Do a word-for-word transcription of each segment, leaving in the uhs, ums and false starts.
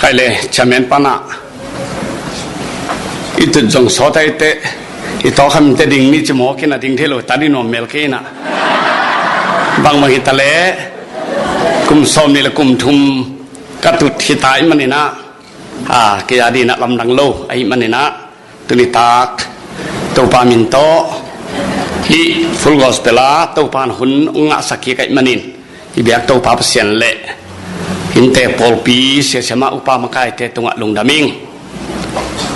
Ai le, chairman pana i tut zong sawt ai teh, i tawk hamte ding ni ci mawk in a ding thei lo ta ding nuam mel kei inah. Bangmah hita le kum sawm nih le kum thum ka tut hita ahih maninah, a, kei a dinah lamdang lo ahih maninah, tuni tak Topa min tawh hih Full Gospel a Topa in hun hong ngahsak kik ahih manin, i biak Topa Pasian le innte pawlpi siasiama upa makaite tungah lungdam ing.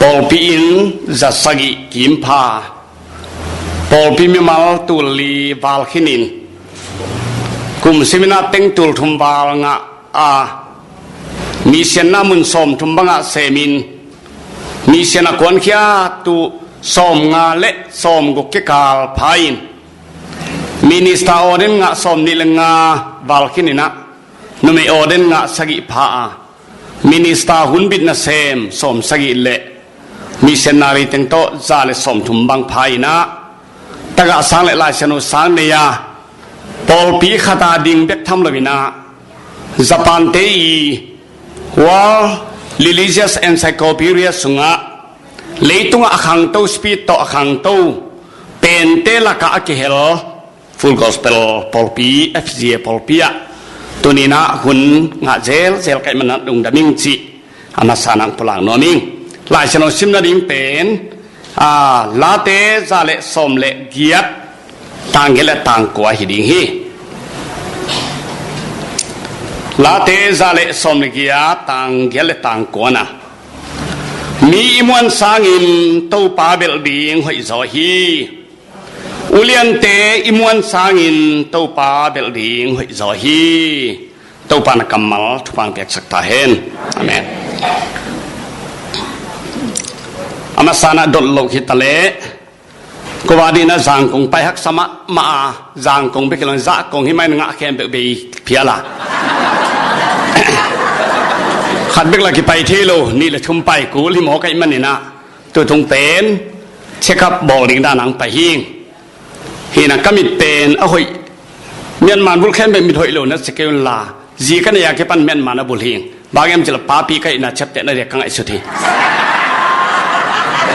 Pawlpi inn za sagih kiim pha, pawlpi mimal tul li val khinin, kum siminah teng tul thum val ngah a, misianna mun sawm thum bangah semin, misian a kuankhia tu sawm nga le sawm guk kikal pha in, minister ordain ngah sawm nih le nga val khininah, numei ordain ngah sagih pha a, minister hun bit nasem sawm sagih le missionary teng tawh za le sawm thum bang pha inah, tagah sang le Lai Siangtho sang nei a, pawlpi khat a ding bek tham lo inah, Japan te i World Religious Encyclopedia sungah leitungah a khangto, speed tawh a khangto pente lakah a kihel Full Gospel pawlpi, F G A pawlpi ah tuninah hun ngah zelzel ka hih manin lungdam ing cih a masa-in hong pulak nuam ing. Lai Siangtho sim nading pen, a, Late za le sawm le giat, tang giat le tang kua hi ding hi. Late za le sawm le giat, tang giat le tang kua na. Mi i muan sangin Topa belh ding hoih zaw hi. Uliante i muan sangin Topa belh ding hoih zaw hi. Topa na kammal thupha piaksak ta hen. Amen. A masa-in dot lo hi ta leh, ko a dinah Zangkong pai haksa mahmah a, Zangkong bek hi lo in, Zahkong hi mah in ngah khempeuh bei phial a, khat bek lah kipai thei lo, nih le thum pai kul hi mawk ahih maninah, tutung pen check up bawl ding dan hong pai hing. Hinah ka mit pen a hoih, Myanmar bul khempeuh mit hoih lo na ci kei un la, zi ka nei a kipan Myanmar na bul hing. Bang hiam cih leh papi ka hihna ciaptehna diak ka ngaihsut hi.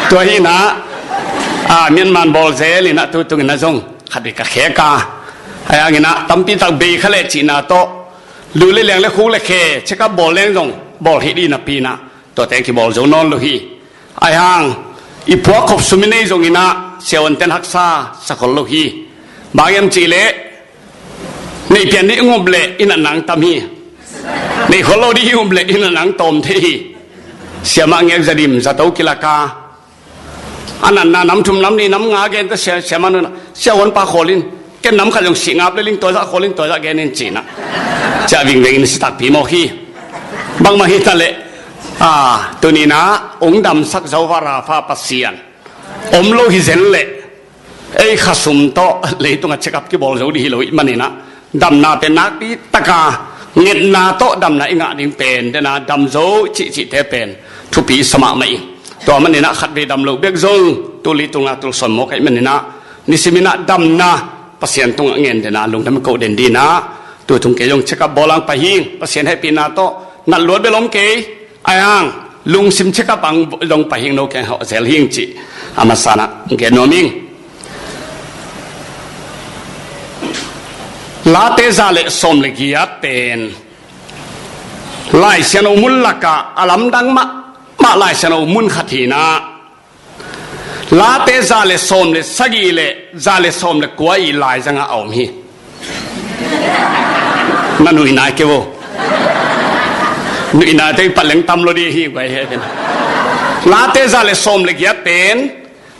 Tua hinah, a, Myanmar bawl zel inah tutung inah zong khat vei ka khek a, a, a hang inah tampi tak bei kha leh cihna tawh, lu le liang le khuk le khe check up bawl leng zong bawl hi dih napi inah, tuate kibawl zo nawn lo hi. A hang i puak khop sum i nei zong inah siavuanten haksa sa khol lo hi. Bang hiam cih leh, nei pian dih i ngop leh i natna hong tam hi. Nei khol lo dih i ngop leh i natna hong tawm thei hi. Siamah ngek za dim zato kilak a, a natna nam thum nam nih nam nga gen ta, sia, siamah nunah, siavuanpa khawl in, ken nam khat zong sih ngap le ling, tua zah khawl in, tua zah gen in ci inah, ciah vingveng in si takpi mawk hi. Bangmah hi ta leh, a, tuninah hong damsak Jehovah Rapha Pasian om lo hi zen leh, ei khasum tawh leitungah check up kibawl zo dih hi lo ahih maninah, damna pen nakpi taka ngetna tawh damna i ngah ding pen dena dam zo cihcihte pen thupi sa mahmah ing. Tua maninah khat vei dam lo bek zong tul li tul nga tul sawm mawk ahih maninah, nisiminah damna Pasian tungah ngen dena lungdam i koh den dinah, tutung kei zong check up bawl hong pai hing. Pasian hehpihna tawh nat luat bel om kei. A hang lungsim check up hong zong pai hing, no keng hawh zel hing cih a masa-in gen nuam ing. Late za le sawm le giat pen Lai Siangtho mun lakah a lamdang mahmah Lai Siangtho mun khat hinah, Late za le sawm le sagih le za le sawm le kua i laizangah a om hi. Na nuihna kei vo. Nuihna te i pat leng tam lo dih hi guai he pen. Late za le sawm le giat pen,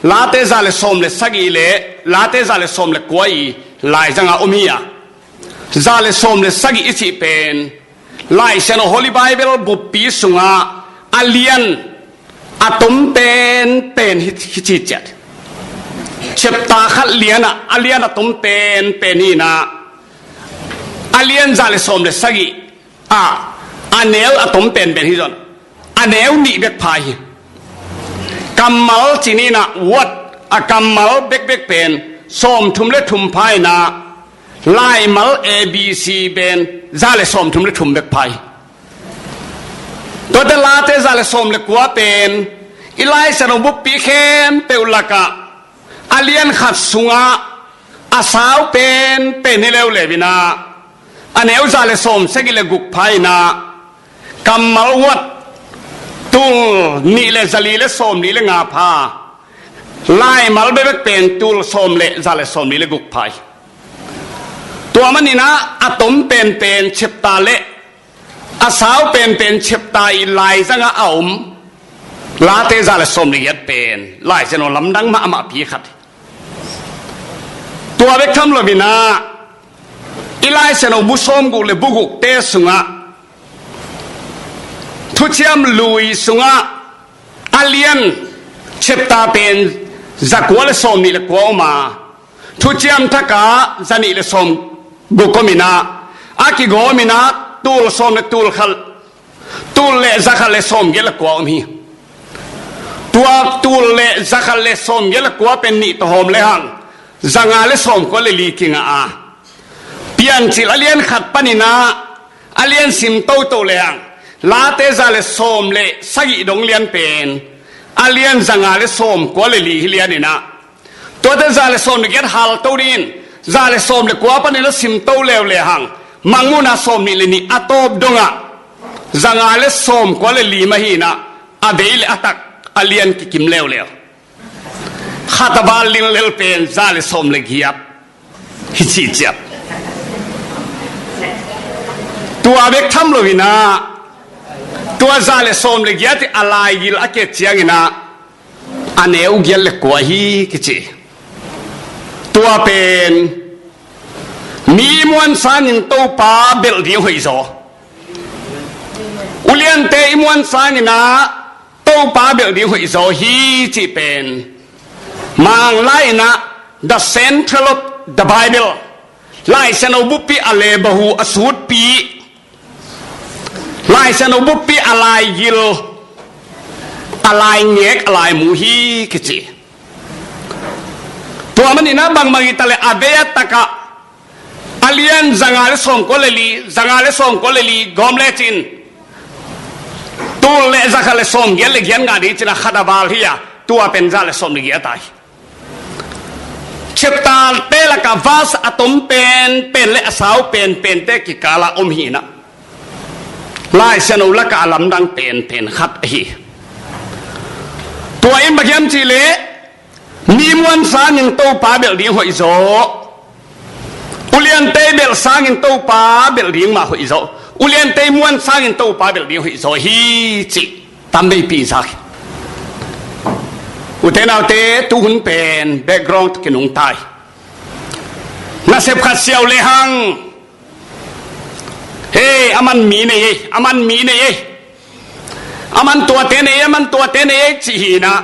Late za le sawm le sagih le Late za le sawm le kua i laizangah a om hi a. Za le sawm le sagih i cih pen Lai Siangtho Holy Bible buppi sungah a lian a tom penpen hi, hi ci ciat. Chapter khat lianah a lian a tom penpen hinah, a lian za le sawm le sagih ah a neu a tom penpen hi zong a neu nih bek pha hi. Kammal ci ni inah, word, a kammal bekbek pen sawm thum le thum pha inah, laimal A B C pen za le sawm thum le thum bek pha hi. Tuate Late za le sawm le kua pen i Lai Siangtho buppi khempeuh lakah a lian khat sungah a sau pen pen hi leuleu inah, a neu za le sawm sagih le guk pha inah, kammal uat tul nih le zali le sawm nih le nga pha, laimal bekbek pen tul sawm le za le sawm nih le guk pha hi. Tua maninah a tom penpen chapter le a sau penpen chapter i laizangah a om Late za le sawm le giat pen Lai Siangtho lamdang mahmah pi khat hi. Tua bek tham loinah i Lai Siangtho bu sawmguk le bu gukte sungah Thuciam Lui sungah a lian chapter pen zakua le sawm nih le kua om a, Thuciam Thak ah zanih le sawm guk om inah, a kigawm inah tul sawm le tul khat, tul le zakhat le sawm giat le kua om hi. Tua tul le zakhat le sawm giat le kua pen nih tawh hawm lehang zanga le sawm kua le li kingah a, Piancil a lian khat paninah a lian sim toto lehang Late za le sawm le sagih dong lian pen a lian zanga le sawm kua le li hi lian inah, tuate za le sawm le giat halto dingin za le sawm le kua panin a simto leuleu hang, Mangmuhna sawm nih le nih a tawp dongah zanga le sawm kua le li mah hi inah, a vei le a tak a lian kikim leuleu. Khat a val linglel pen za le sawm le giat hi cihciap. Tua bek tham loinah tua za le sawm le giat i a laigil a ket cianginah a neu giat le kua hi kici. Tua pen mi i muan sangin Topa belh ding hoihzaw, uliante i muan sanginah Topa belh ding hoihzaw hi cih pen Manglai inah The Central of the Bible, Lai Siangtho buppi a lebahu a sutpi, Lai Siangtho buppi a laigil, a laingek, a laimu hi kici. Tua maninah bangbang hi taleh a vei a takah a lian zanga le sawm kua le li, zanga le sawm kua le li gawm lecin tul le zakhat le sawm giat le giat ngah ding cinah khat a val hi a, tua pen za le sawm le giat a hi. Chapter te lakah verse a tom penpen le a sau penpente kikalah om hi inah Lai Siangtho lakah a lamdang penpen khat ahi. Tua in bang hiam cihleh mi muan sangin Topa belh ding hoihzaw, uliante belh sangin Topa belh ding mah hoihzaw, uliante muan sangin Topa belh ding hoihzaw hi cih tamveipi zak hi. Ute naute, tuhun pen background tawh kinungta hi. Nasep khat siau lehang, hei, aman mi nei ei, aman mi nei ei, aman tuate nei ei, aman tuate nei ei cih hi inah,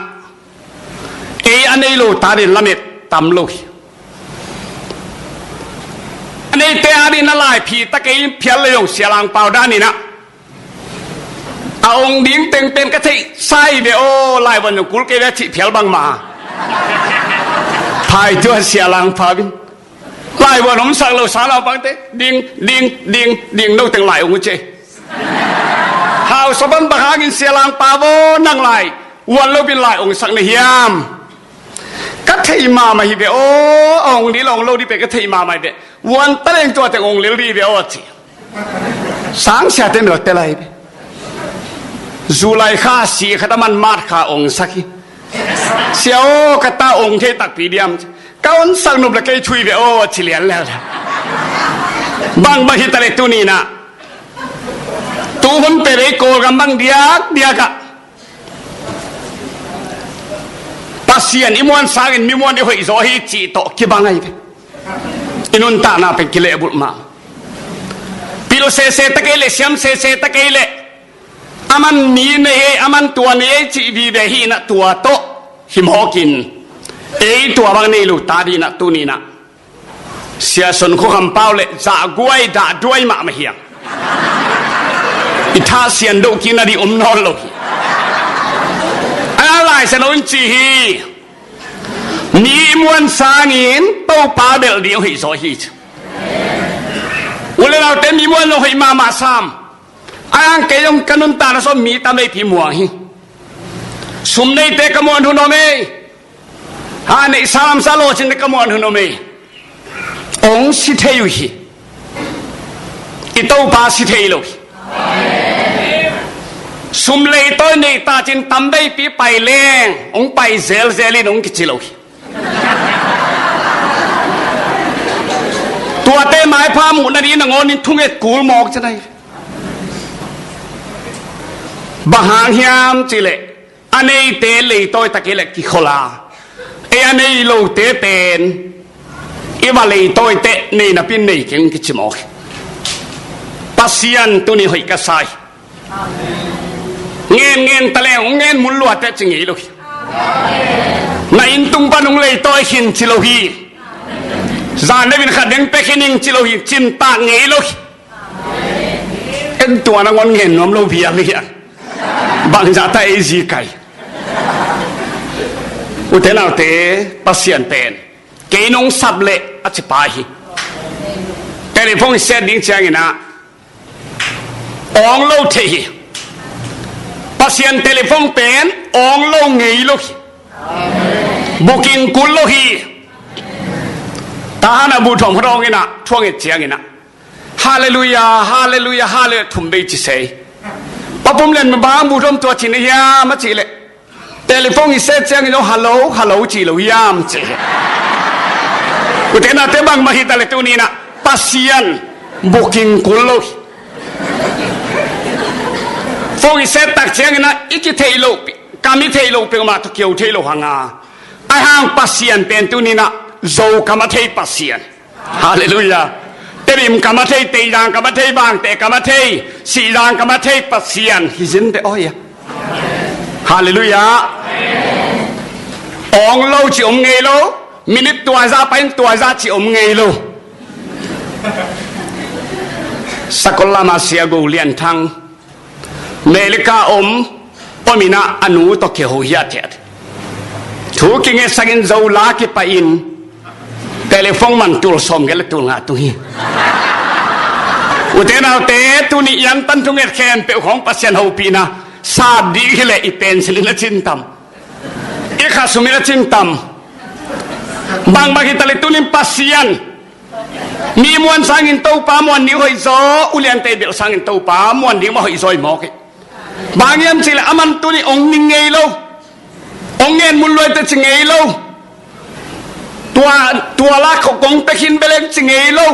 ei a nei lo ta dingin lamet tam lo hi. A neite a dingin a laiphi ta kei, phial le zong Sia Lang Pau dan inah a ong ding teng pen ka theihsa hi ve aw, laivuan zong kul kei ve a cih phial bangmah. Phaitua Sia Lang Pau in laivuan omsak lo, Sia Lang Pau te ding ding ding ding, no teng lai ong uh ci. Hausa ban bang hangin Sia Lang Pau aw, nang lai vuan lo bin lai ongsak na hiam? Ka thei mahmah hi ve aw, a ong ding lo, ong lo ding pen ka thei mahmah hi ve. Vuan ta leng tua teng ong lel ding hi ve aw a ci. Sangsiate melte lai hi ve. July kha si khat a man March kha ongsak hi. Sia aw, ka ta ong thei takpi diam? Ka onsak nop le kei thu hi ve aw a ci lian lel. Bangbang hi taleh tuni inah tuhun pen ei Kawlgam bang diakdiak ah Pasian i muan sangin mi muan i hoihzaw hi cih tawh kibang ahi ve. I nuntakna pen kilehbulh mah. Pil sese ta kei leh, siam sese ta kei leh, aman mi nei ei, aman tua nei ei cih vive hi inah tua tawh hi mawkin, ei tua bang nei lo ta dingin ah tuni inah Sia Son Khua Kham Pau le zahguai dahduai mahmah hi hang. I tha sian doh kik nading om nawn lo hi. A Lai Siangtho in ci hi. Mi muan sangin Topa belh ding hoihzaw hi ci. U le naute, mi muan zong hoih mahmah sam. A ang kei zong ka nuntakna sawm mi tam veipi muang hi. Sum neite ka muan hun om ei. Ha neihsa lamsa lawhcinte ka muan hun om ei. Hong si thei uh hi. I Topa si thei lo hi. Sum leitawi neita cin tam veipi pai leng hong pai zelzel in hong kici lo hi. Tuate maipha muhna ding nangawnin thunget kul mawk ci na hi. Bang hang hiam cihleh a neite leitawi tak hileh kikhol a, ei a nei lote pen i va leitawi teh nei napi nei keng kici mawk hi. Pasian tuni hoih ka sa hi. Ngen ngen ta leng hong ngen mun luate ci ngei lo hi. Na inn tung pan hong leitawi khin ci lo hi. Zan deuhin khat deng pia khin ing ci lo hi. Cin tak ngei lo hi. En tua nangawn ngen nuam lo vial hi a. Bangzah ta ei zi kai. Ute naute, Pasian pen kei nong sap leh a ci pa hi. Telephone i set ding ciangin ah awng lo thei hi. Pasian telephone pen awng lo ngei lo hi. Booking kul lo hi. Tahan a bu thawm hrawng in ah thuang et ciangin ah Halleluia, halleluia, halleluia, thum bei ci sei. Pa Pum Lian bang bu thawm tua ci na hiam a cih leh telephone i set ciangin zong hallo, hallo ci lo hiam ci. Ute naute bangmah hi ta leh tuni in ah Pasian booking kul lo hi. Phone i set tak ciangin ah i kitheih loh, kam i theih loh peuhmah tawh kio thei lo hang a, a hang Pasian pen tuni in ah Zo kam a thei Pasian. Halleluia. Tedim kam a thei, Teizang kam a thei, Vangteh kam a thei, Sihzang kam a thei Pasian hi zin te aw hi a. Halleluia. Awng lo ci om ngei lo. Minit tuaza pain tuaza ci om ngei lo. Sakol lama sia Go Lian Thang Melika om, om in ah a nu tawh kiho hi a, thiat. Thu kingetsak in Zo la kipai in telephone man tul sawm gel le tul nga tung hi. Ute naute, tuni i antan thunget khempeuh khawng Pasian hopihna sat ding hi leh i pensil in a cin tam, i khasum in a cin tam. Bangbang hi ta leh tunin Pasian mi muan sangin Topa muan ding hoih zaw, uliante i belh sangin Topa muan ding mah hoih zaw hi mawk hi. Bang hiam cih leh aman tuni hong ning ngei lo, hong ngen mun luaite ci ngei lo, tua, tua lak khawng kong pia khin bel en ci ngei lo.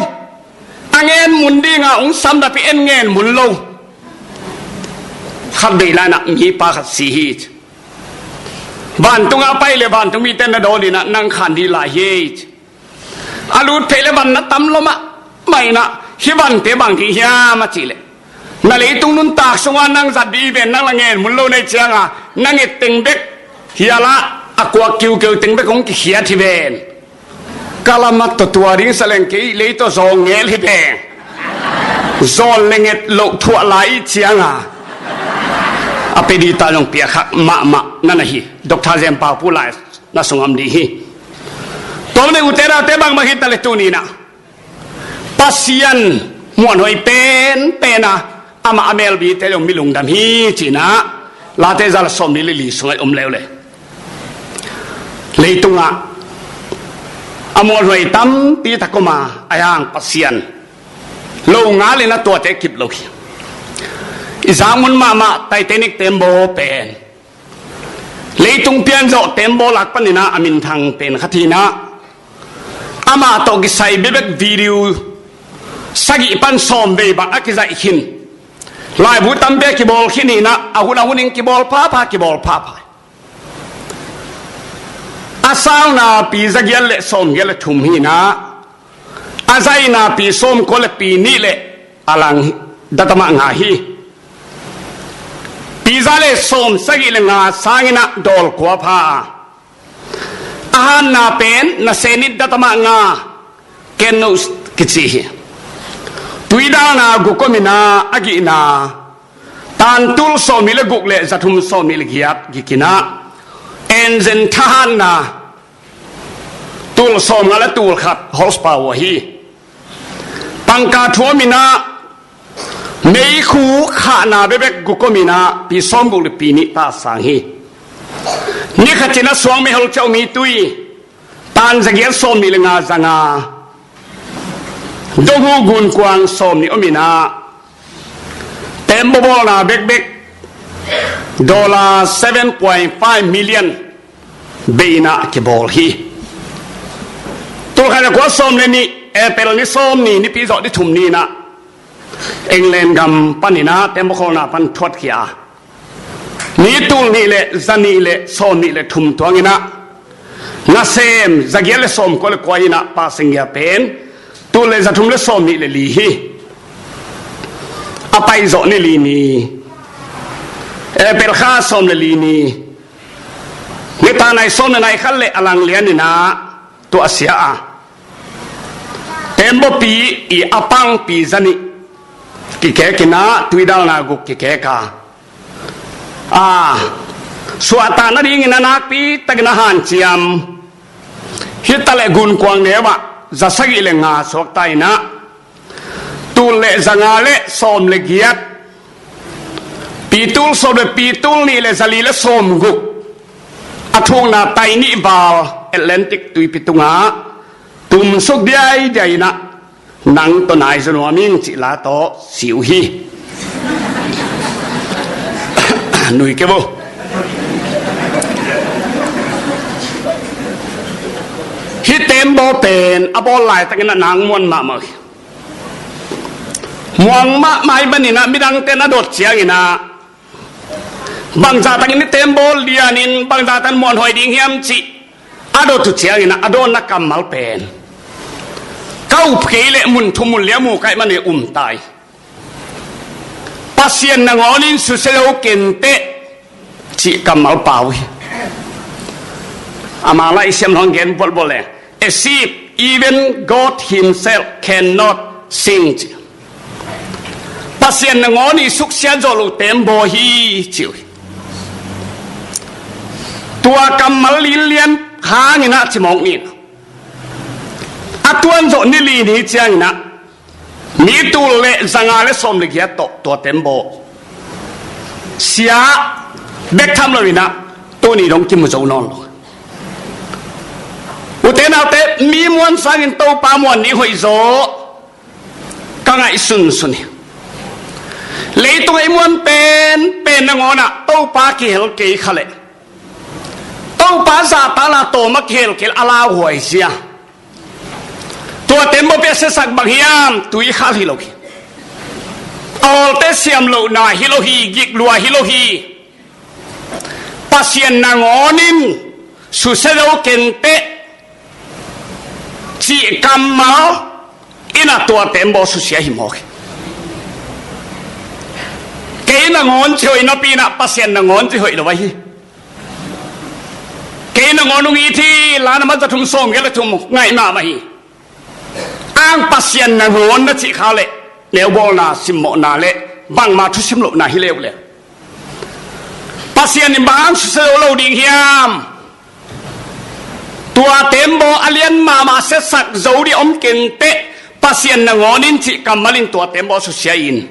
A ngen mun dinga hong sam napi en ngen mun lo. Khat vei lai in ah mipa khat si hi ci. Vantungah pai leh vantung mite na dawn in ah nang khan ding lai hi ci. A lut theih leh van na tam lua mahmah in ah, hih vante bang ding hiam a cih leh, na leitung nuntak sungah nang zat ding hi ven, nang la ngen mun lo na hih ciangah na nget teng bek hial a, a kuak kiukeu teng bek hong kikhiat hi ven. Ka lamah tawh tua ding sa leng kei lei tawh zawng ngel hi ven. Zawn le nget loh thuah lai ih ciangah a pia ding ta zong piakhak mahmah na na hi. Doctor Zem Pau Pu lai na sungam dih hi. Tua manin ute naute bangmah hi ta leh tuni in ah Pasian muanhuai penpen a, amah a melbite zong mi lungdam hi ci in ah Late za le sawmnih le li sungah om leuleu. Leitungah a muanhuai tampi tak om a, a hang Pasian lo ngal in ah tuate kip lo hi. I zak mun mahmah Titanic tembaw pen leitung pianzawh tembaw lak panin ah a minthang pen khat hi in ah, amah tawh kisai bekbek video sagih pan sawm vei bang a kizaih khin. Laibu tampi a kibawl khin hi in ah, a hun a hunin kibawl phapha, kibawl phapha. A sau napi zagiat le sawmgiat le thum hi in ah, a zaih napi sawmkua le pi nih le a lang datama nga hi. Pi za le sawm sagih le nga sangin ah dawl kua pha a, a hatna pen nasenit datama nga, ken no kici hi. Tuidalna guk om in ah, a gihna tan tul sawmnih le guk le zathum sawmnih le giat gik in ah, engine thahatna tul sawmnga le tul khat horsepower hi. Pangkah thuam in ah, Meikhu khahna bekbek guk om in ah pi sawmguk le pi nih ta sang hi. Ni khat in ah suang meihol ciah mi tui tan zagiat sawmnih le nga zanga, donghu gunkuang sawmnih om in ah, tembaw bawlna bekbek dollar seven point five million bei in ah kibawl hi. Tulkhat le kua sawm le nih, April ni sawmnih, nipi zawh ni thum ni in ah England gam panin ah tembaw khawlna pan thuat khia a, ni tul nih le zanih le sawmnih le thum tuang in ah nasem zagiat le sawmkua le kua in ah passenger pen tul le zathum le sawmnih le li hi. A paizawh ni li ni, April kha sawm le li ni, nitak nai sawm le nai khat le a lang lian in ah tua a sia a, tembawpi i a pangpi zanih kikek in ah tuidalna guk kikek a, a suahtak nadingin a nakpi takin a hanciam. Hi ta leh gunkuang neu ah za sagih le nga suakta in ah tul le zanga le sawm le giat, pi tul sawm le pi tul nih le zali le sawmguk, a thukna tai nih val Atlantic tuipi tungah tumsuk diaidiai in ah nang tawh nai zaw nuam ing cih la tawh si uh hi. Nui kei vo. Hih tembaw pen a bawl laitakin ah nang muan mahmah uh hi. Muang mahmah ahih manin ah midangte'n a dot ciangin ah, bangzah takin hih tembaw lianin bangzah takin muanhuai ding hiam cih a dot uh ciangin ah, a dawnna kammal pen, ka up kei leh mun thum mun li a mu ka hih manin um ta hi. Pasian nangawnin susia zo kenteh cih kammal pau hi. A mala i siam hong gen bolbol le, a ship even God himself cannot sink, ci. Pasian nangawn i suksiat zawh loh tembaw hi, ci uh hi. Tua kammal linlian hangin ah ci mawk ni. A tuan zawh ni li ni ciangin ah, ni tul le zanga le sawm le giat tawh tua tembaw sia bek tham lo in ah, tuni dong kimu zo nawn lo. Ute naute, mi muan sangin Topa muan ni hoih zaw ka ngaihsunsun hi. Leitungah i muan penpen nangawn ah Topa kihel kei kha leh, Topa zahtakna tawm a kihel kei leh a lauhuai zia. Tua tembawpi a siasak bang hiam? Tui khal hi lo hi. A awlte siam lohna hi lo hi, gik lua hi lo hi. Pasian nangawnin susia zo kenteh cih kammal in ah tua tembaw susia hi mawk hi. Kei nangawn ci hoih napi in ah Pasian nangawn ci hoih lo ahi hi. Kei nangawn hong it hi, la na ma za thum sawm giat le thum ngaih mahmah hi. Ang Pasian nangawn na cih kha leh, neubawlna, simmawhna le bangmah thusim lohna hi leuleu. Pasian in bang hang susia zo lo ding hiam? Tua tembaw a lian mahmah siasak zo ding om kenteh, Pasian nangawnin cih kammal in tua tembaw susia in,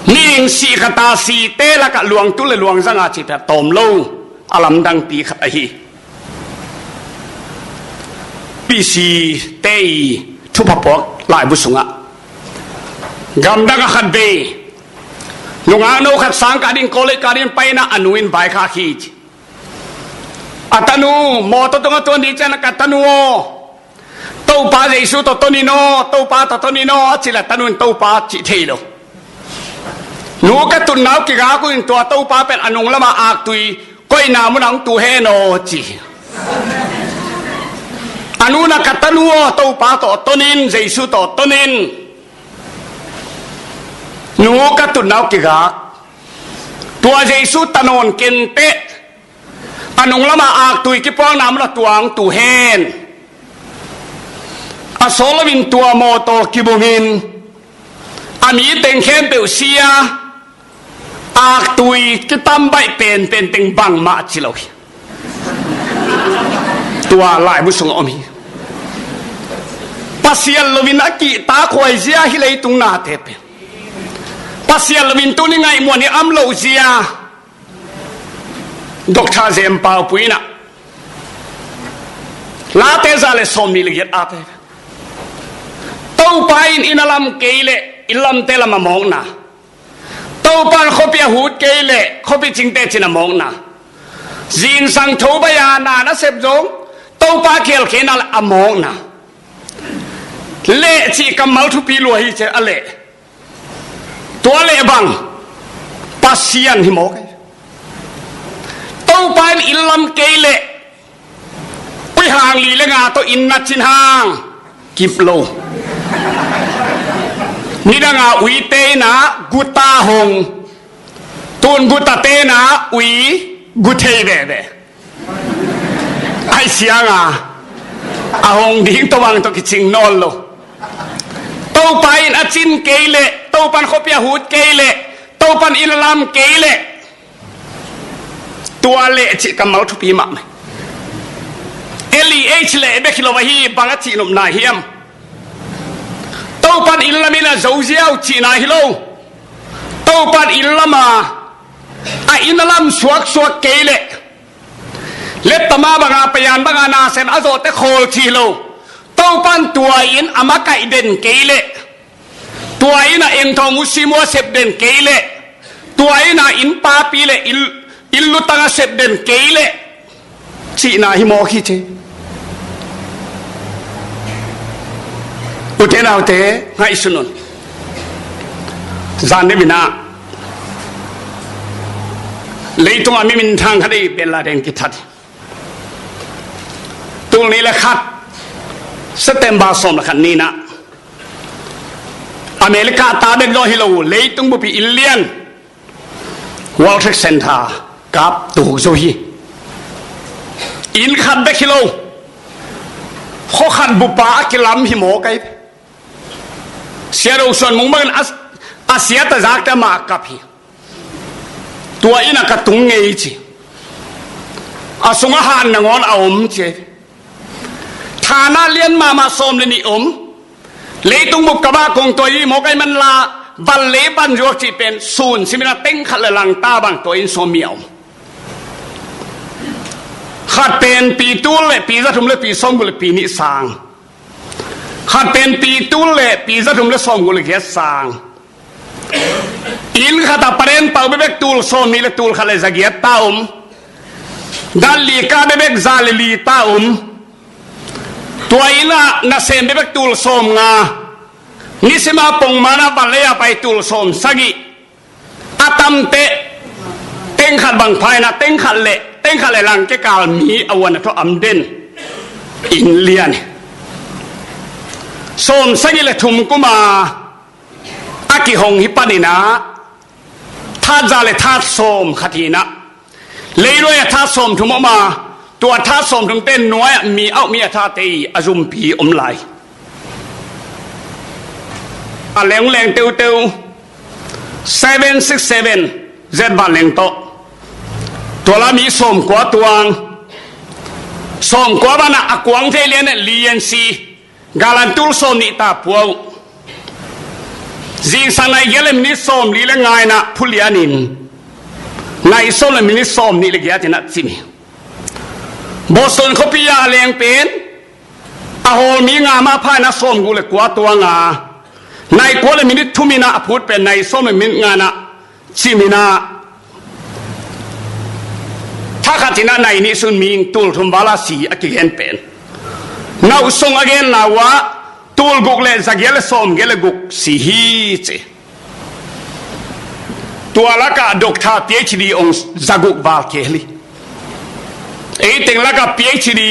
mihing sih khat a site lakah luangtu le luangzanga cihte tawm lo a lamdangpi khat ahi. P C te i thupha puak laibu sungah, gamdang a khat vei nungakno khat sang kah ding, college kah ding pai in ah, a nu in vaikhak hi, ci. A tanu mawtaw tungah tuan ding ciang ah, ka tanu aw, Topa Jesu tawh ton in aw, Topa tawh ton in aw, a cih leh a tanu in Topa cih thei lo. Nu, ka tutna uh kigak uh in, tua Topa pen a nung lamah aktui koihna munah hong tu hen aw, ci. A nu in ah, ka tanu aw, Topa tawh ton in, Jesu tawh ton in. Nu, ka tutna uh kigak. Tua Jesu ta nawn kenteh, a nung lamah aktui kipuakna munah tua hong tu hen. A sawt loin tua mawtaw kibungin, a mi teng khempeuh si a, aktui kitam baih penpen teng bangmah ci lo hi. Tua laibu sungah om hi. Pasian loin a kihtakhuai zia hi leitung nate pen. Pasian loin tuni ngaihmuan hi am loh zia. Doctor Zem Pau Pui in ah, Late za le sawm nih le giat a pe. Topa in inn a lam kei leh inn lamte lam a mawkna. Topa in khuapi a hut kei leh khuapi cingte cin a mawkna. Zingsang tho bai a na na sep zong Topa kial kei na le a mawkna. Leh cih kammal thupi lua hi ci a leh. Tua leh bang Pasian hi mawk e. Topa in inn lam kei leh ui hang li le nga tawh inn na cin hang kip lo. Nidang a uite in ah guta hong, tun gutate in ah ui gu thei veve. Ai siang a, a hong ding tawh bang tawh kicing nawn lo. Topa in a cin kei leh, Topa in khuapi a hut kei leh, Topa in inn a lam kei leh, tua leh cih kammal thupi mahmah. L E H leh bek hi lo ahi, bang a cihnopna hiam? Topa in inn lam in a zo ziau cihna hi lo. Topa in inn lam a, a inn a lam suaksuak kei leh, lettama banga, payan banga, nasen a zawhte khawl ci lo. Topa in tua in a makaih den kei leh, tua in a engthawng uh simu a sep den kei leh, tua in a inn papi le inn, inn lutang a sep den kei leh, cihna hi mawk hi ci. Ute naute, ngaihsun un. Zan deuh in ah leitung a mi minthang khat ei Bin Laden kithat hi. Tul nih le khat, September sawm le khat ni in ah, America ta bek zaw hi lo, leitung bup i inn lian World Trade Center kap tuk zo hi. Inn khat bek hi lo, khua khat bup a a kilam hi mawk ai. Sia Do Suan Mung bangin a, a siat a zakte amah a kap hi. Tua inn ah ka tung ngei ci. A sungah han nangawn a om ci. Thana lian mahmah sawm le nih om. Leitung bup kap a kong tuai hi mawk ai manla, van lei van zuak cih pen sun simin a teng khat le lang ta bang tua inn sawm mi a om. Khat pen pi tul le pi za thum le pi sawm guk le pi nih sang. Khat pen pi tul le pi za thum le sawm guk le giat sang. Inn khat a paren pau bekbek tul sawm nih le tul khat le za giat ta om. Dan li ka bekbek za le li ta om. Tua inn ah nasem bekbek tul sawm nga. Nisima pongman a van lei a pai tul sawm sagih. A tamte teng khat bang pha in ah teng khat le, teng khat le lang kekal mi a uan a thaw am den. Inn lian hi. Sawm sagih le thum kum a a kihong hi panin ah, that za le that sawm khat hi in ah, leinuai a that sawm thum om a, tua that sawm thumte nuai ah mi auh mi a thate i a zumpi om lai. A leng leng teuteu seven six seven Z vanleng tawh, tua la mi sawmkua tuang, sawmkua banah a kuang thei lian eh li en si. Galan tul sawm nih ta pua uh. Zingsang nai giat le minit sawm li le nga in ah phulianin, nai sawm le minit sawm nih le giat in ah cim hi. Boston khuapi a leng pen a hawl mi nga mah pha in ah sawm guk le kua tuang a, nai kua le minit thum in ah a phut pen nai sawm le minit nga in ah cim in ah, thakhat in ah nai nih sun ming tul thum val a si a kigen pen. Nauh sung a genna uh ah tul guk le za giat le sawm giat le guk si hi ci. Tua lakah doctor P H D ong za guk val kei hi. Ei teng lakah P H D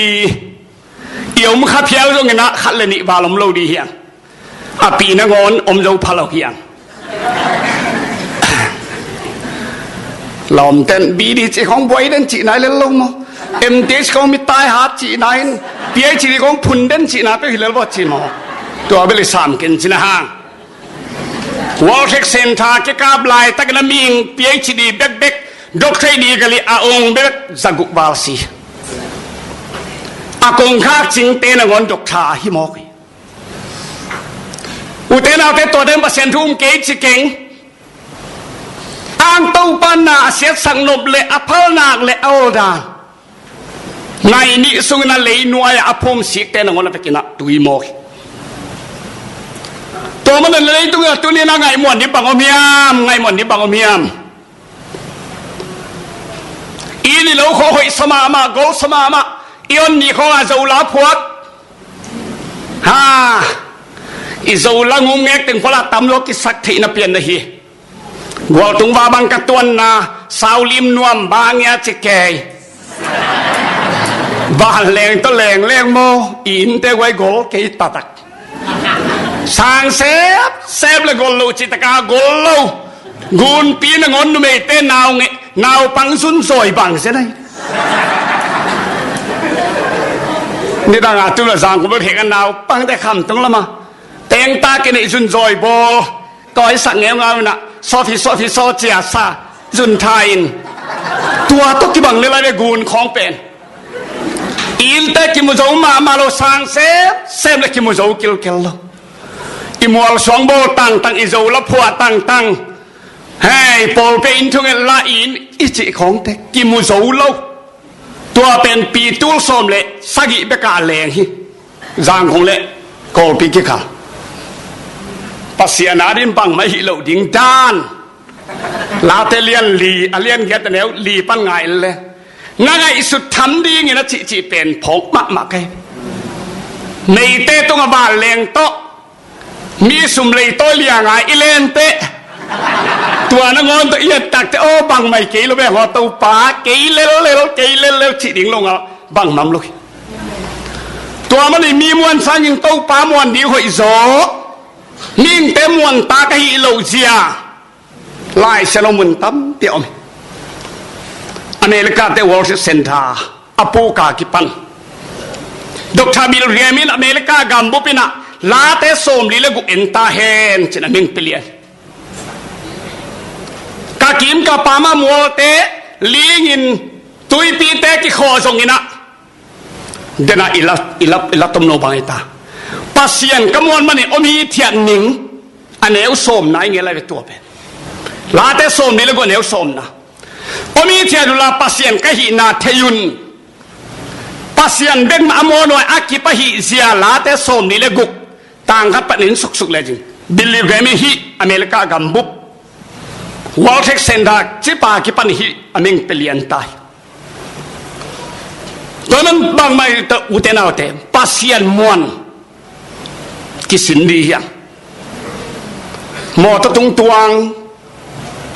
i om kha phial zong in ah khat le nih val om lo dih hiang. A pi nangawn om zo pha lo hiang. Lawmten B D ci khong buai den cihna hi lel lo maw? M Th khong mi tai hat cihna in, P H D khong phun den cihna peuh hi lel vawt ci maw? Tua bel i sam ken cina hang. World Trade Center kikap laitakin a ming P H D bekbek, doctorate degree a ong bek za guk val si. A kongkhak cingte nangawn doctor hi mawk hi. Ute naute, tua den Pasian thu um kei ci keng. Ang Topa na a siatsak nop le a phalnak le a oldan, nai nih sungin a leinuai-ah a phumsikte nangawn a vekin ah tui mawk hi. Tua manin leitungah tuni-in a ngaihmuan ni bang om hiam, ngaihmuan ni bang om hiam? I ni lo khawh hoih sa mahmah, gol sa mahmah. I on ni khawngah Zola phuak. Ha, i Zola ngumngek teng phualah tam lo kisak theihna pian na hi. Gualtung va bang ka tuanna, saulim nuam bang ia ci kei. Vanleng tawh lengleng maw, i innte guai gol kei taktak. Sang sep sep le gol lo cih taka gol lo. Gunpi nangawn numeite nau nge, naupang zunzawi bang zen ai. Nidang a tu la zang kum lo thei ka naupangte khamtung lama tengtak in i zunzawi bawl. Tawisak ngeungau inah sawphi sawphi saw cia sa zun tha in. Tua tawh kibang le lai ve gun khawng pen. I innte kimu zo mahmah lo, sang sem sem le kimu zo kilkel lo. I mual suang bawl tangtang, i Zola phuah tangtang. Hei, pawlpi inn thunget la i inn i cih khawngte kimu zo lo. Tua pen pi tul sawm le sagih bekah a leng hi. Zangkhong le Kawlpi kikhal. Pasian a din bangmah hih loh ding dan. Late lian li, a lian giat a neu li pan ngai le, na ngaihsut tham dingin a cihcih pen phawk mahmah ka hi. Meite tungah vanleng tawh mi sum leitawi lianga i lenteh. Tua nangawn tawh i et takte aw bangmai kei lo bek haw, Topa kei lellel, kei lellel cih ding lo ngah bangmam lo hi. Tua manin mi muan sangin Topa muan ding hoih zaw. Mihingte muan tak ahih loh zia Lai Siangtho mun tampi a om hi. America te World Trade Center a puk a kipan Doctor Billy Graham in America gambup inah late sawmli le guk en ta hen cin a meng pia lian. Ka kim ka pam a mualte lingin tuipite kikhawh zong inah dena i la, i la, i la tom lo bang hi ta. Pasian ka muan manin om hithiat ning a neu sawmna i ngen lai ve tua pen. Late sawmli le guk a neu sawmna. Om hithiat uh la Pasian ka hihna thei un. Pasian bekmah a muan uh a kip ahih zia Late sawmli le guk tang khat panin suksuk le zing. Billy Graham in hih America gambup World Trade Center cipa kipan hih a meng pia lian ta hi. Tua man bangmah hi ta ute naute, Pasian muan kisin dih hiam? Mawtaw tungtuang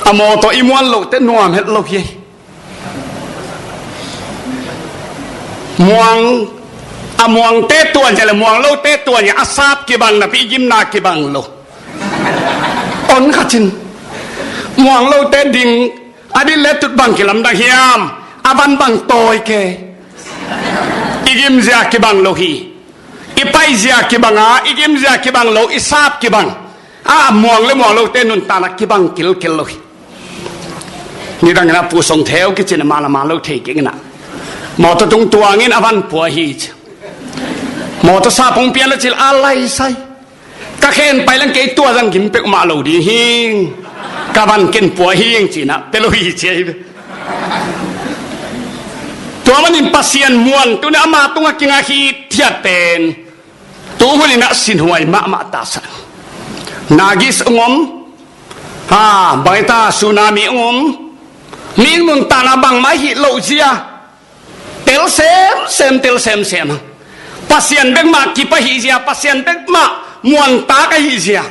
a mawtaw i muan lohte nuam het lo hi. Muang a muangte tuan zia le muang lote tuan zia a sap kibang napi i gimna kibang lo. On khat cin muang lote ding a dit le tut bang kilamdang hiam? A van bang tawi kei. I gimzia kibang lo hi. I paizia kibang a, i gimzia kibang lo, i sap kibang. A muang le muang lote nuntakna kibang kilkel lo hi. Nidang inah Pu Song Theu kicin a mala man lo thei kik inah mawtaw tungtuangin a van pua hi ci. Mawtaw sap hong pian le cil a laisai. Ka khen pai leng kei tua zang gim pek mah lo ding hing. Ka van ken pua hing cinah pia lo hi cia hi ve. Tua manin Pasian muan tuni ama tungah kingah hithiat pen tu huninah sinhuai mahmah ta sa. Nagis ong om. Ha, bang hi ta tsunami ong om. Mihing nuntakna bangmah hih loh zia. Tel semsem, tel semsem. Pasian bekmah kip ahih zia, Pasian bekmah muantak ahih zia,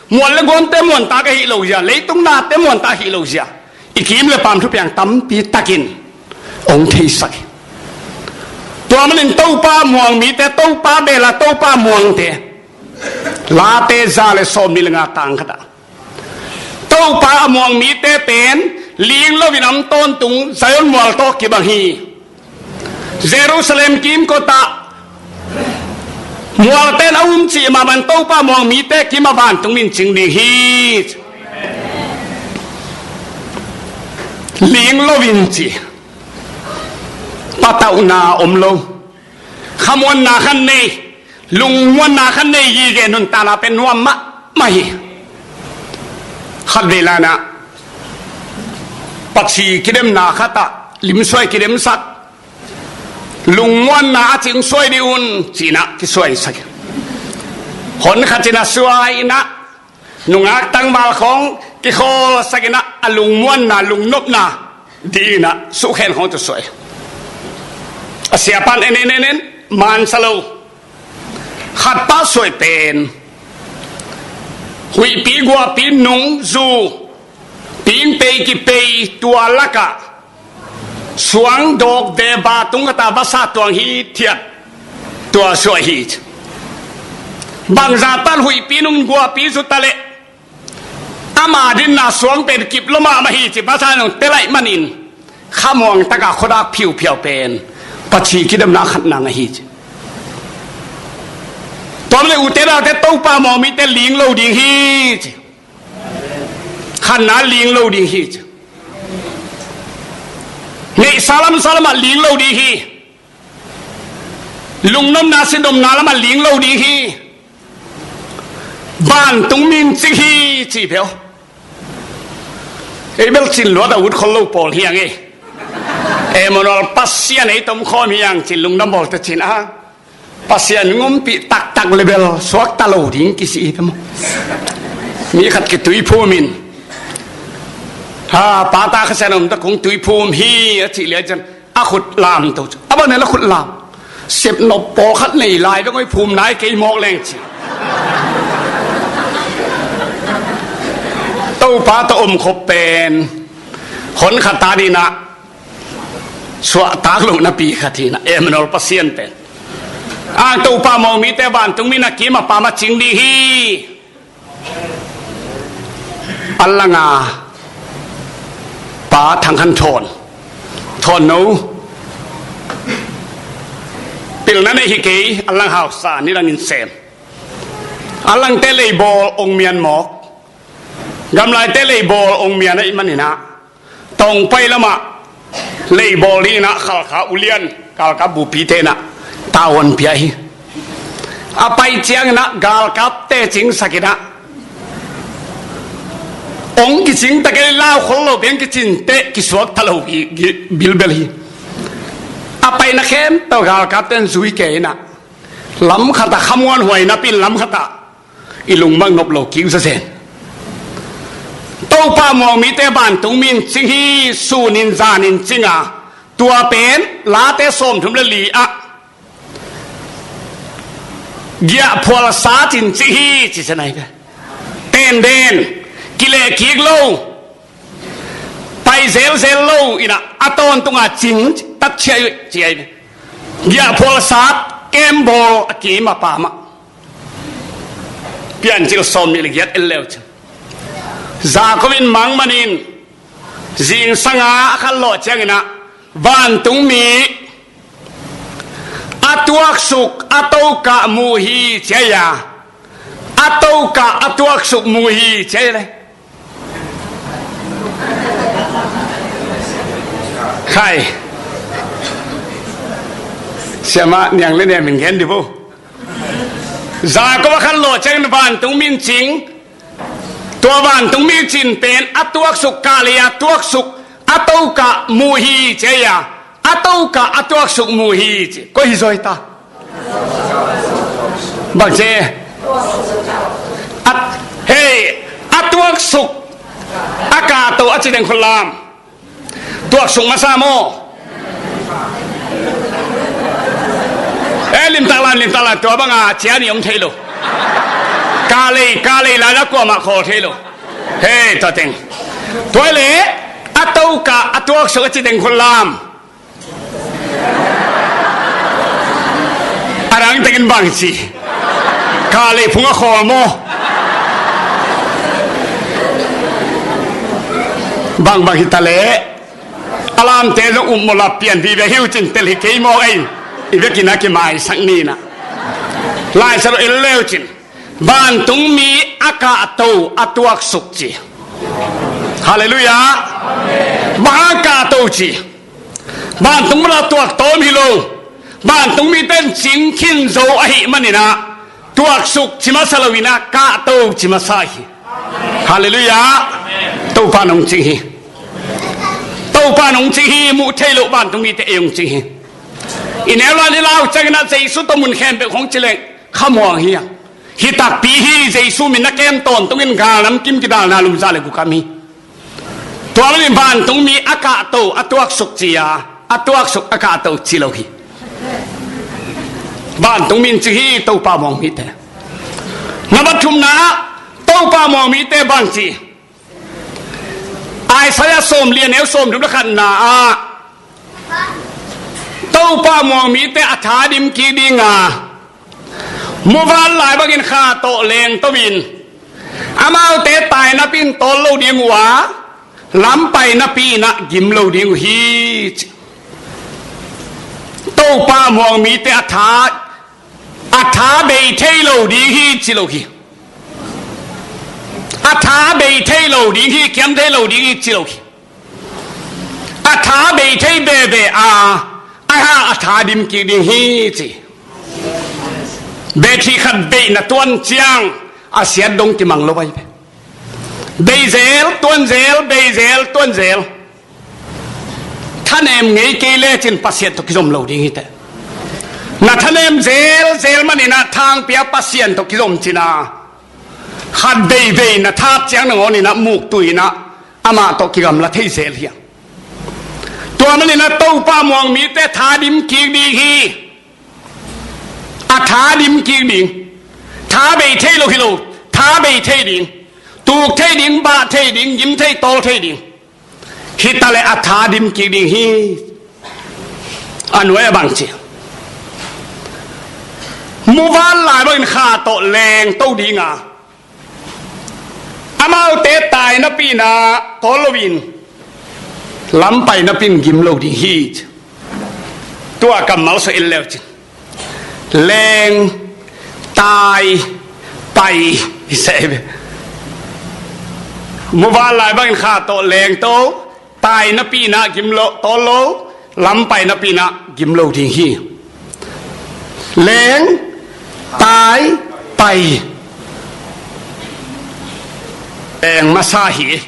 mual le guamte muantak ahih loh zia, leitung nate muantak ahih loh zia, i kim le pam thupiang tampi takin hong theisak hi. Tua manin Topa muang mite, Topa bela, Topa muangte, Late za le sawmli le nga tang khatah Topa a muang mite pen ling loin a om tawntung Zion mual tawh kibang hi. Jerusalem kimkotah mualten a um cih mahmah in Topa muang mite kim a vantung in cing ding hi. Ling loin ci, patauhna om lo. Khamuanna khan nei, lungmuanna khan nei, gige nuntakna pen nuam mahmah hi. Khatvei lanah Paci kidemna khatah limsuai kidemsak, lungmuanna a cingsuai dih un cinah kisuaisak. Hon khatin a suai inah nungak tangval khawng kikhawlsak inah a lungmuanna lungnopna dih inah suhkhen khawng tu suai. A siapan en en en en mansa lo khatpah suai pen huihpi guahpi nung zu pingpei kipei tua lakah suang dawk ve ba tung khatah vasa tuang hi thiat tua suai hi. Bangzah pan huihpi nung guahpi zu taleh ama dinna suang pen kip lo mahmah hi ci vasa nung telaih manin khamuang taka khuadak phiuphiau pen Paci kidemna khatna ngah hi ci. Tuam le ute daute Topa mawngmite ling lo ding hi ci. Khanna ling lo ding hi ci. Neihsa lamsa lamah ling lo ding hi. Lungnopna sinopna lamah ling lo ding hi. Vantung min cing hi ci peuh. Ei bel cin luat a ut khol lo pawl hiang ei. Emmanuel Pasian ei tomkhawm hiang cin lungdam bawl tecin a Pasian ngumpi taktak le bel suakta lo ding kisih hi peuh maw? Mi khat kitui phum in ha pata Kha Sian om ta kong tui phum hi a cih lian cian a khut lam to. A bang nel a khut lam? Sepnop pawlkhat nei lai bek oi phum nai kei mawk leng ci. Topa tawh om khop pen hon khat ta dinah suahtak lo napi khat hinah Emmanuel Pasian pen ang Topa mawngmite vantung min a kim a pam a cing ding hi. A langa pa Thang Khan Thawn, Thawn no pilna nei hi kei. A lang hausa nidangin sem. A langte leibawl ong mian mawk, gamlaite leibawl ong mian ahih maninah Tawngpai lamah leibawl dinginah Khalkha ulian galkap bupite inah tavuan pia hi. A pai cianginah galkapte cingsakinah ong kicing takei lau khol lo piang kicinteh kisuak tha lo bilbel hi. A paina khempeuh galkapte in zui kei inah lam khatah khamuan huai napi in lam khatah i lungmang nop lo kik zazen. Topa muangmite vantung min cing hi. Sunin zanin cinga tua pen Late sawmthum le li ah giahphual sat in cing hi ci cia nai ve. Tenden kileh kik lo pai zelzel lo inah a tawntunga cing tat ciai ciai ve. Giahphual sat kembawl a kim a pamah Piancil sawm nih le giat en leu cin Jacob in mangmanin zingsanga a khanlawh cianginah vantungmi a tuaksuk a tokah mu hi ciai a a tokah a tuaksuk mu hi ciai le. Khai siamah niang le niam in gen di bo. Jacob a khanlawh ciangin vantung min cing. Tua vantung mi cin pen a tuaksuk kah lei a tuaksuk a tokah mu hi ci a, a tokah a tuaksuk mu hi ci. Koi hi zaw hi ta? Bang ci? Hei, a tuaksuk a kahto a ci deng khol lam. Tuaksuk masa maw? Eh, limtak lan, limtak lan, tua banga ciani om thei lo. Kah lei, kah lei lai la kuamah khawl thei lo. Hei, tua teng. Tua le a tokah a tuaksuk a ci deng khol lam. A dang tengin bang ci? Kah lei phung a khawl maw? Bang bang hi ta le. A lamte zong upmawh la pian vive hi uh cin tel hi kei maw ei? I vekin a kimaisak ni na. Laisa lo el leu cin vantungmi a kahto a tuaksuk ci. Halleluiah. Bang a kahto ci? Vantungmi a tuak tawm hi lo. Vantungmi ten cing khin zo ahih maninah tuaksuk ci masa loinah kahto ci masa hi. Halleluiah. Topa nong cing hi. Topa in hong cing hi, muh theih loh vantung mite ei hong cing hi. I neu lai-in i lau ciangin ah Jesu tawh mun khempeuh hong ci leng khamuang hi a. Hi takpi hi, Jesu min a kem tawntungin galnam kim kidalna lum za le gukam hi. Tua manin vantung mi a kahto a tuaksuk ci a, a tuaksuk a kahto ci lo hi. Vantung mi in ci hi, Topa muang mite. Na va thumna ah Topa muang mite bang ci? Isaiah sawm li a neu sawm thum le khatna ah Topa muang mite a tha dim kik ding a, muvanlai bangin kha tawh lengto in, amaute tai napi in tawl lo ding uh a, lam pai napi in ah gim lo ding uh hi, ci. Topa muang mite a tha, a tha bei thei lo ding hi, ci lo hi. A tha bei thei lo ding hi, kiam thei lo ding hi, ci lo hi. A tha bei thei veve a, a ha a tha dim kik ding hi, ci. Battery khat beih na tuan ciang a siat dong kimang lo vai ve. Bei zel, tuan zel, bei zel, tuan zel. Thanem ngei kei lecin Pasian tawh kizom lo ding hi teh. Na thanem zel zel manin ah thangpi ah Pasian tawh kizom cin a, khat veivei na that ciang nangawn in ah muktu in ah amah tawh kigamla thei zel hi a. Tua manin ah Topa muang mite tha dim kik ding hi. A tha dim kik ding. Tha bei thei lo hi lo, tha bei thei ding. Tuk thei ding, bah thei ding, gim thei, tawl thei ding. Hi ta leh a tha dim kik ding hi. A nuai a bang ci? Muvanlai bangin kha tawh lengto ding a, amaute tai napi in ah tawl lo in, lam pai napi in gim lo ding hi, ci. Tua kammal sawh in leu cin. Leng, tai, pai, i seh ve. Muvanlai bangin kha tawh lengto, tai napi in ah gim lo, tawl lo, lam pai napi in ah gim lo ding hi. Leng, tai, pai. Leng masa hi.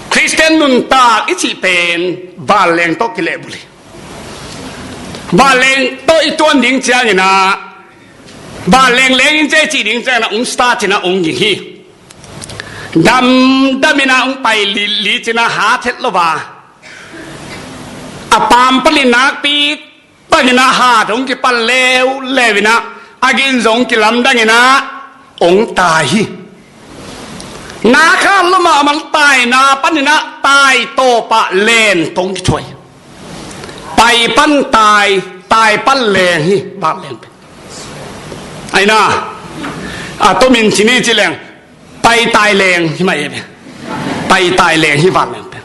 Khristian nuntak i cih pen vanleng tawh kilehbulh hi. Vanleng tawh i tuan ding ciangin ah, vanleng leng in ci a, i cih ding ciangin ah, ung start in ah ung ging hi. Damdam in ah ung pai lilli cin ah, hat het lo a, a paam panin nakpi bangin ah hat hong kipan leuleu in ah, a gin zong kilamdang in ah hong tai hi. Na khat lo mahmah taina panin ah tai tawpah len tawh kithuah hi. Pai pan tai, tai pan leng hi, vanleng pen. Aina, a tomin ci ni ci leng, pai tai leng hi mah e ve. Pai tai leng hi vanleng pen.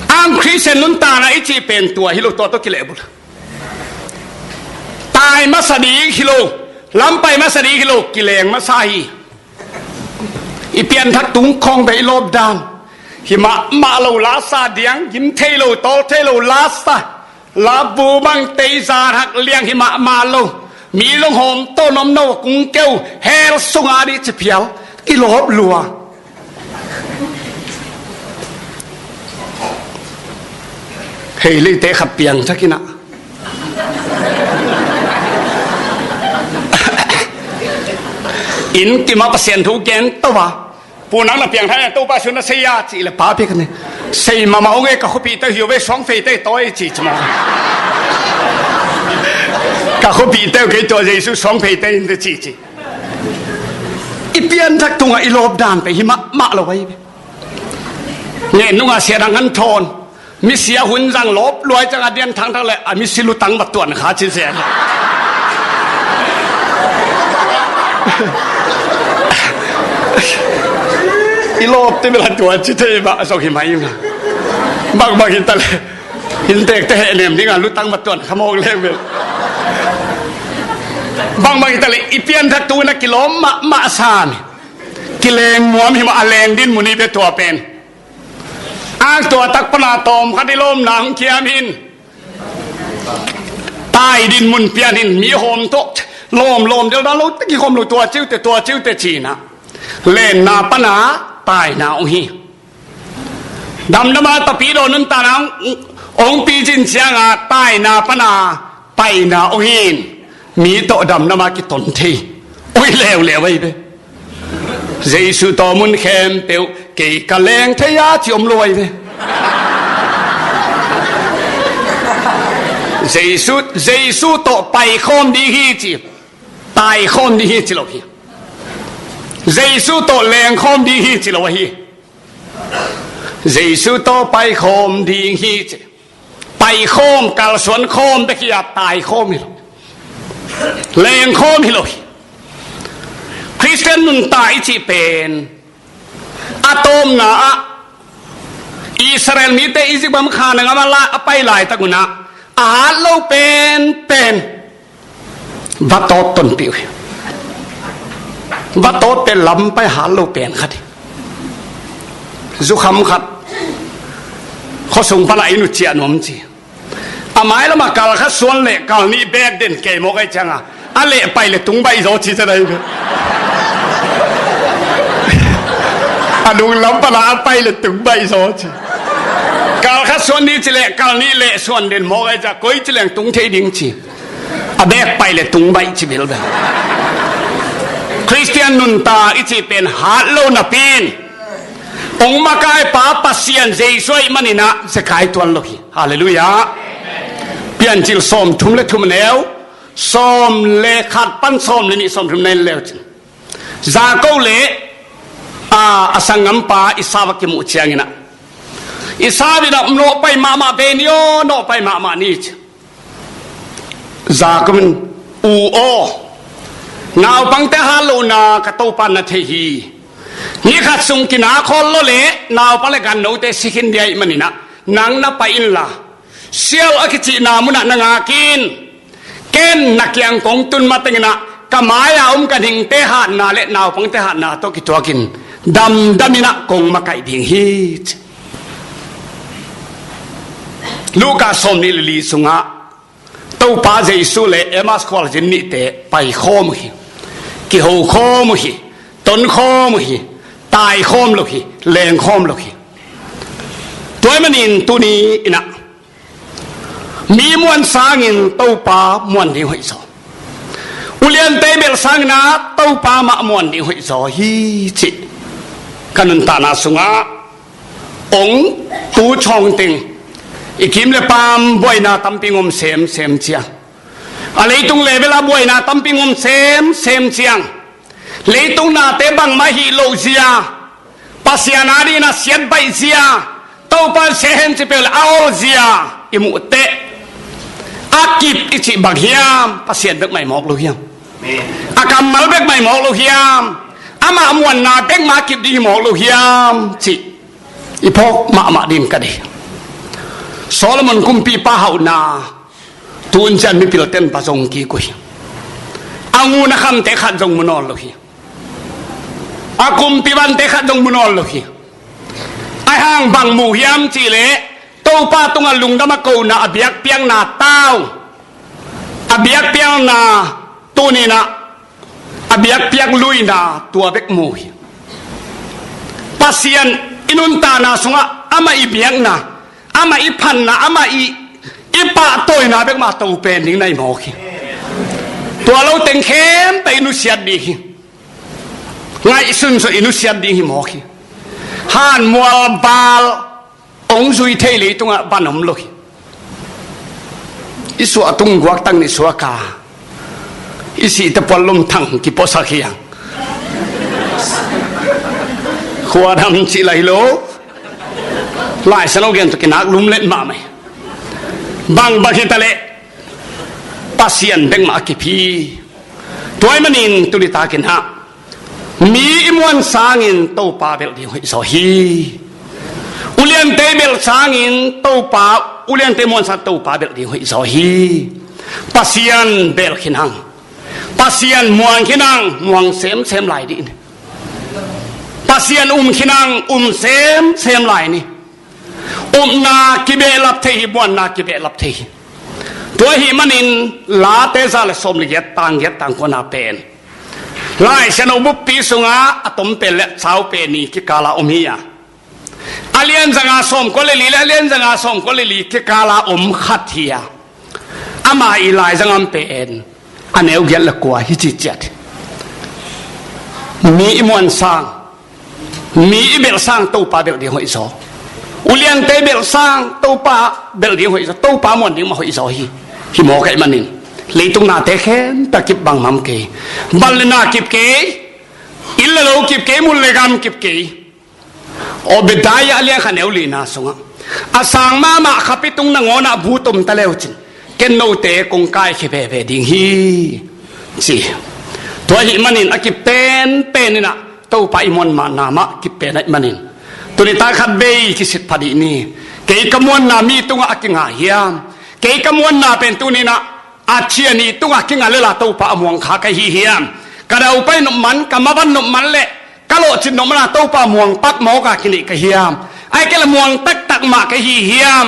Ang Khristian nuntakna i cih pen tua hi lo, tua tawh kilehbulh. Tai masa ding hi lo, lam pai masa ding hi lo, kileng masa hi. I pianthak tung khawng beh i lawp dan hi mahmah lo, lasa diang, gim thei lo, tawl thei lo, lasa, labu bang tei zan hak liang hi mahmah lo. Mi zong hawm tawh nuam lo, kung keu, hell sungah dih ci phial, i lawp lua. Hei leite khat piangthak in ah, inn kim ah Pasian thu gen to a, pu nang na piangthak in ah, Topa sung na sei a, cih leh pa pia ka ne. Sei mahmah ung e, ka khuapihte uh hi uh ve, suangpheite tawi ci ci mah. Ka khuapihte uh kei tua Jesu suangpheite in te ci ci. I pianthak tungah i lawp dan pen hi mahmah lo ahi ve. Ngen nungah Sia Dang Ngan Thawn, misi a hun zang lawp lua ciangah dian thangthang leh a misi lutang va tuan kha ci sia. I lawpte bel a tua ci thei mah zong hi mah hi mah. Bangbang hi ta leh, inntekte hehnem dingah lutang va tuan kha mawk leng bel. Bangbang hi ta leh i pianthak tungah kilawm mahmah a sa mi. Kileng muam hi mah, a leng dinmun hi ve tua pen. A tua tak pana tawm khat i lawmna hong kiam in. Tai dinmun pian in, mi hawm tawh lawm lawm del dan lo, te kikhawm lo, tua ciute, tua ciute ci-in ah, lenna pana taina hong hi. Damdama tapidaw nuntakna hong, hong picin cianga taina pana paina hong hin mi tawh damdama kiton thei. Oi leuleu ahi ve. Jesu tawh mun khempeuh kei ka leng thei a ci om lo ahi ve. Jesu, Jesu tawh paikhawm ding hi ci, taikhawm ding hi ci lo hi. Jesu tawh lengkhawm ding hi ci lo ahi. Jesu tawh paikhawm ding hi ci. Paikhawm, kalsuan khawm bek hi a, taikhawm hi lo, lengkhawm hi lo hi. Khristian nuntak i cih pen a tawpna ah Israel mite Egypt gam kha na ngam a la, a pai laitak unah a hat lo penpen vatawt tonpih uh hi. Vatawt pen lam pai hat lo pen khat hi. Zukham khat khuasung pana in uh ciah nuam ci. A mailamah kal khat suan leh kal nih beek den kei mawk ahi cianga a leh pai le tung baih zaw ci ca dai ve. A nung lam pana a pai le tung baih zaw ci. Kal khat suan ni ci leh kal nih leh suan den mawk ahi cia koi ci leng tung thei ding ci. A beek pai le tung baih ci bilbel. Khristian nuntak i cih pen hat lo napi in hong makaipa Pasian Jesu ahih maninah zekai tuan lo hi. Halleluiah. Piancil sawmthum le thum neu, sawm le khat pan sawm le nih, sawmthum na en leu cin. Jakob le a, a sanggampa Esau a kimuh cianginah Esau inah nawhpai mahmah ve ni aw, nawhpai mahmah ni ci. Jakob in, u aw, naupangte hat lohna ka topa na thei hi. Ni khat sung kina khawl lo le naupang le gannote si khin ding ahih maninah nang na pai inla sial a kicihna munah na ngak in. Ken na kiang kong tun matenginah ka mai-a om ka ningte hatna le naupangte hatna tawh kituakin damdaminah kong makaih ding hi ci. Luka sawm nih le li sungah Topa Jesu le Emmaus khualzin nihte paikhawm uh hi. Kihokhawm uh hi. Tonkhawm uh hi. Taikhawm lo hi. Lengkhawm lo hi. Tua ahih manin tuni inah mi muan sangin Topa muan ding hoih zaw. Uliante belh sangin ah Topa mah muan ding hoih zaw hi cih ka nuntakna sungah ong tu chawng teng i kim le pam buaina tampi ngom semsem ciang, a leitung level ah buaina tampi ngom semsem ciang, leitung nate bangmah hih loh zia, Pasian a dingin a siat baih zia, Topa in siat hen ci peuh le a ol zia i muh teh a kip i cih bang hiam? Pasian bek mah i mawk lo hiam? A kammal bek mah i mawk lo hiam? Amah muanna bek mah a kip ding i mawk lo hiam cih i phawk mahmah ding ka deih. Solomon kumpipa hauhna tun ciang mipilte in va zong kik uh hi. A ngun a khamte khat zong mu nawn lo hi. A kumpi vante khat zong mu nawn lo hi. Ahi hang bang mu hiam cihleh Topa tungah lungdam a kohna, a biakpiakna tau, a biakpiakna tuninah a biakpiak luina tua bek mu hi. Pasian i nuntakna sungah amah i biakna, amah i phatna, amah i, i pahtawina bek mah to pen ding na hi mawk hi. Tua lo teng khempeuh i nusiat ding hi. Ngaihsun sawh i nusiat ding hi mawk hi. Han mual bal hong zui thei leitungah van om lo hi. I suah tung guak tang ni suak a i sihte puan lum thang kipuasak hi ang. Khuadam cih lai lo. Lai Siangtho gen tawh kinak lum let mahmah hi. Bang bang hi ta leh Pasian bek mah a kip hi. Tua ahih manin tuni takin ah mi i muan sangin Topa belh ding hoih zaw hi. Uliante belh sangin Topa, uliante muan sang Topa belh ding hoih zaw hi. Pasian belh khin hang. Pasian muang khin hang, muang semsem lai dih ni. Pasian um khin hang, um semsem lai ni. Upna kibehlap thei hi, muanna kibehlap thei hi. Tua ahih manin Late za le sawm le giat, tang giat tang kuana pen Lai Siangtho buppi sungah a tom pen le sau pen ni kikala om hi a. A lian zanga sawmkua le li le a lian zanga sawmkua le li kikala om khat hi a, ama i laizang am pen a neu giat le kua hi ci ciat hi. Mi i muan sang, mi i belh sang Topa belh ding hoih zaw. Uliante belh sang Topa belh ding hoih zaw, Topa muan ding mah hoih zaw hi. Hi mawk ahih manin leitung nate khempeuh a kip bangmah om kei. Van le na kip kei, inn le lo kip kei, mun le gam kip kei. Obadiah a lian khat neu lina sungah, a sang mahmah khapi tung nangawnah bu tum ta leucin ken note kong kaikhia veve ding hi, ci. Tua ahih manin a kip penpen inah Topa i muan mahna mah kip pen ahih manin tuni ta khat bei kisit pha dih ni. Kei ka muanna mi tungah a kinga hiam? Kei ka muanna pen tuni inah a thia nih tungah kinga lela Topa a muang kha ka hi hiam? Ka daupai nop man, ka maban nop man le ka lawhcin nop mana Topa muang pak mawka kineih ka hiam? Ai kei la muang taktak mah ka hi hiam?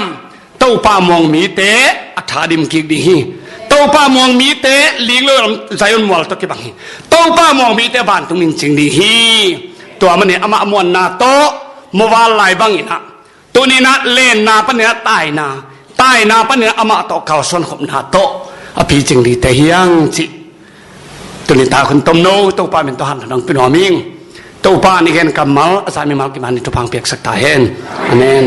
Topa muang mite a thadim kik ding hi. Topa muang mite linglo lam Zion mual tawh kibang hi. Topa muang mite a vantung in cing ding hi. Tua mani amah muanna tawh muval lai bangin ah tuninah lenna paninah taina, taina paninah amah tawh kalsuan khopna tawh a picing dite hiang cih tuni ta khun tomno Topa min tawh han thadang pinuam ing. Topa ni gen kammal a za mimal kiman ni thupha piaksak ta hen. Amen.